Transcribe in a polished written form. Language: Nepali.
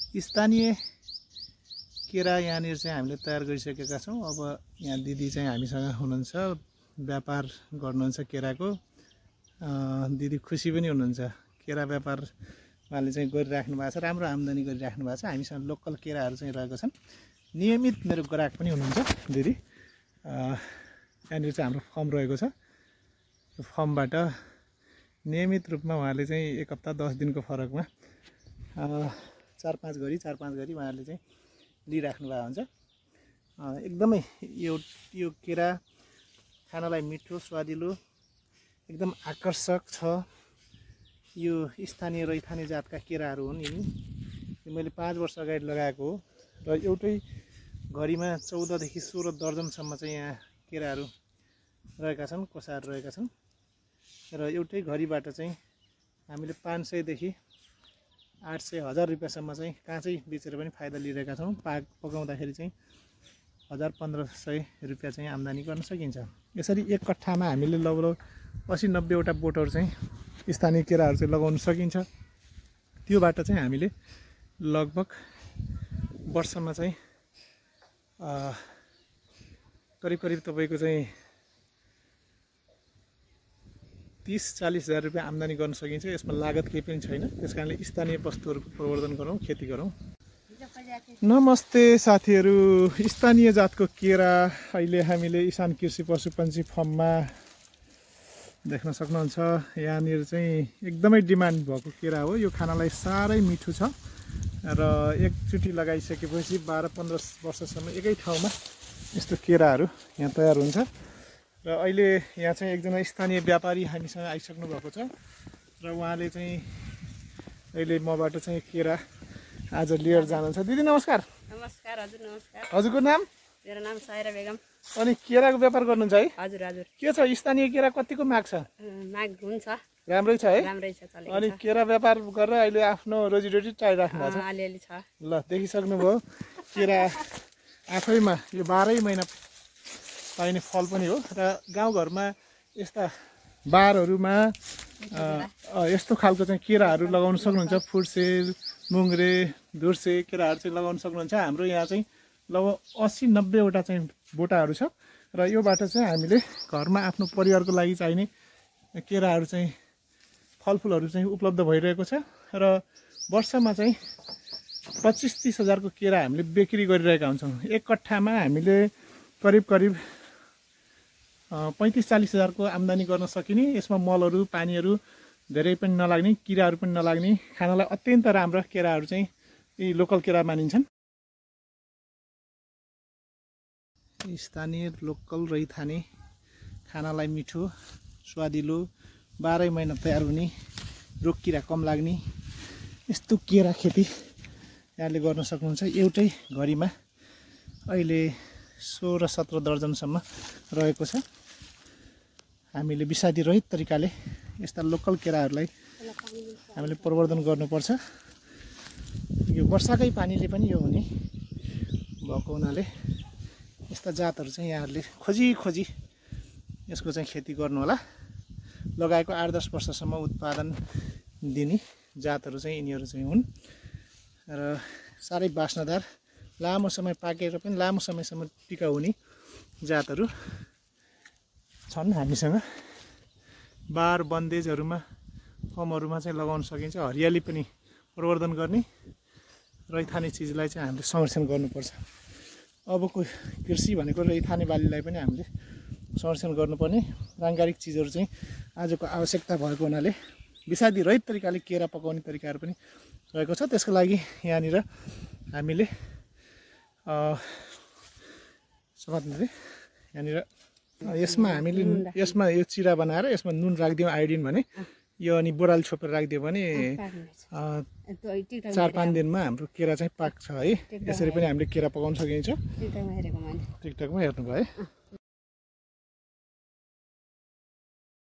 स्थानीय केरा यहाँनिर चाहिँ हामीले तयार गरिसकेका छौँ। अब यहाँ दिदी चाहिँ हामीसँग हुनुहुन्छ, व्यापार गर्नुहुन्छ केराको। दिदी खुसी पनि हुनुहुन्छ। केरा व्यापार उहाँले चाहिँ गरिराख्नु भएको छ, राम्रो आम्दानी गरिराख्नु भएको छ। हामीसँग लोकल केराहरू चाहिँ रहेको छन्। नियमित मेरो ग्राहक पनि हुनुहुन्छ दिदी। यहाँनिर चाहिँ हाम्रो फर्म रहेको छ। यो फर्मबाट नियमित रूपमा उहाँले चाहिँ एक हप्ता 10 दिनको फरकमा 4-5 गरी उहाँहरूले चाहिँ लिइराख्नु भएको हुन्छ। एकदमै यो केरा खानलाई मिठो, स्वादिलो, एकदम आकर्षक छ। यो स्थानीय रैथाने जातका केराहरू हुन् यिनी। मैले 5 वर्ष अगाडि लगाएको हो र एउटै घरीमा 14 देखि 16 दर्जनसम्म चाहिँ यहाँ केराहरू रहेका छन्, कोसाहरू रहेका छन्। र एउटै घरीबाट चाहिँ हामीले 500 देखि 800, 1000 रुपियाँसम्म चाहिँ काँचै बेचेर पनि फाइदा लिइरहेका छौँ। पकाउँदाखेरि चाहिँ 1000-1500 रुपियाँ चाहिँ आम्दानी गर्न सकिन्छ। यसरी एक कट्ठामा हामीले लगभग 80-90 वटा बोटहरू चाहिँ स्थानीय केराहरू चाहिँ लगाउन सकिन्छ। त्योबाट चाहिँ हामीले लगभग वर्षमा चाहिँ करिब तपाईँको चाहिँ 30-40 हजार रुपियाँ आम्दानी गर्न सकिन्छ। यसमा लागत केही पनि छैन। त्यसकारणले स्थानीय वस्तुहरूको प्रवर्धन गरौँ, खेती गरौँ। नमस्ते साथीहरू, स्थानीय जातको केरा अहिले हामीले इसान कृषि पशुपन्छी फर्ममा देख्न सक्नुहुन्छ। यहाँनिर चाहिँ एकदमै डिमान्ड भएको केरा हो। यो खानालाई साह्रै मिठो छ र एकचोटि लगाइसकेपछि 12-15 वर्षसम्म एकै ठाउँमा यस्तो केराहरू यहाँ तयार हुन्छ। र अहिले यहाँ चाहिँ एकजना स्थानीय व्यापारी हामीसँग आइसक्नु भएको छ र उहाँले चाहिँ अहिले मबाट चाहिँ केरा आज लिएर जानुहुन्छ। दिदी नमस्कार। नमस्कार हजुर। नमस्कार। हजुरको नाम? मेरो नाम सायरा बेगम। अनि केराको व्यापार गर्नुहुन्छ है? हजुर हजुर। के छ स्थानीय केरा कतिको माग छ? माग हुन्छ, राम्रै छ है? राम्रै छ, चलेको छ। अनि केरा व्यापार गरेर अहिले आफ्नो रोजीरोटी टाइराख्नु भएको छ? अलिअलि छ। ल देखिसक्नुभयो केरा आफैमा यो 12 महिना पाइने फल पनि हो। र गाउँघरमा यस्ता बारहरूमा यस्तो खालको चाहिँ केराहरू लगाउन सक्नुहुन्छ। फुर्सेल, मुङ्ग्रे, धुर्से केराहरू चाहिँ लगाउन सक्नुहुन्छ। हाम्रो यहाँ चाहिँ लगभग 80-90 वटा चाहिँ बोटाहरू छ र योबाट चाहिँ हामीले घरमा आफ्नो परिवारको लागि चाहिने केराहरू चाहिँ फलफुलहरू चाहिँ उपलब्ध भइरहेको छ। र वर्षमा चाहिँ 25-30 हजारको केरा हामीले बिक्री गरिरहेका हुन्छौँ। एक कट्ठामा हामीले करिब 35-40 हजारको आम्दानी गर्न सकिने। यसमा मलहरू, पानीहरू धेरै पनि नलाग्ने, किराहरू पनि नलाग्ने, खानालाई अत्यन्त राम्रो केराहरू चाहिँ यी लोकल केरा मानिन्छन्। स्थानीय लोकल रैथाने, खानालाई मिठो, स्वादिलो, 12 महिना तयार हुने, रोग किरा कम लाग्ने यस्तो केरा खेती यहाँले गर्न सक्नुहुन्छ। एउटै घरीमा अहिले 16-17 दर्जनसम्म रहेको छ। हामीले विषादी रहित तरिकाले यस्ता लोकल केराहरूलाई हामीले प्रवर्धन गर्नुपर्छ। यो वर्षाकै पानीले पनि यो हुने भएको हुनाले यस्ता जातहरू चाहिँ यहाँहरूले खोजी यसको चाहिँ खेती गर्नु होला। लगाएको 8-10 वर्षसम्म उत्पादन दिने जातहरू चाहिँ यिनीहरू चाहिँ हुन् र साह्रै बास्नादार, लामो समय पाकेर पनि लामो समयसम्म टिकाउ हुने जातहरू छन् हामीसँग। बार बन्देजहरूमा, फर्महरूमा चाहिँ लगाउन सकिन्छ। हरियाली पनि प्रवर्धन गर्ने, रैथाने चिजलाई चाहिँ हामीले संरक्षण गर्नुपर्छ। अबको कृषि भनेको रैथाने बालीलाई पनि हामीले संरक्षण गर्नुपर्ने प्राङ्गारिक चिजहरू चाहिँ आजको आवश्यकता भएको हुनाले विषादी रहित तरिकाले केरा पकाउने तरिकाहरू पनि रहेको छ। त्यसको लागि यहाँनिर हामीले यहाँनिर यसमा यो चिरा बनाएर यसमा नुन राखिदिउँ, आयोडिन भने यो, अनि बोराले छोपेर राखिदियो भने 4-5 दिनमा हाम्रो केरा चाहिँ पाक्छ है। यसरी पनि हामीले केरा पकाउन सकिन्छ। टिकटकमा हेर्नुभयो है।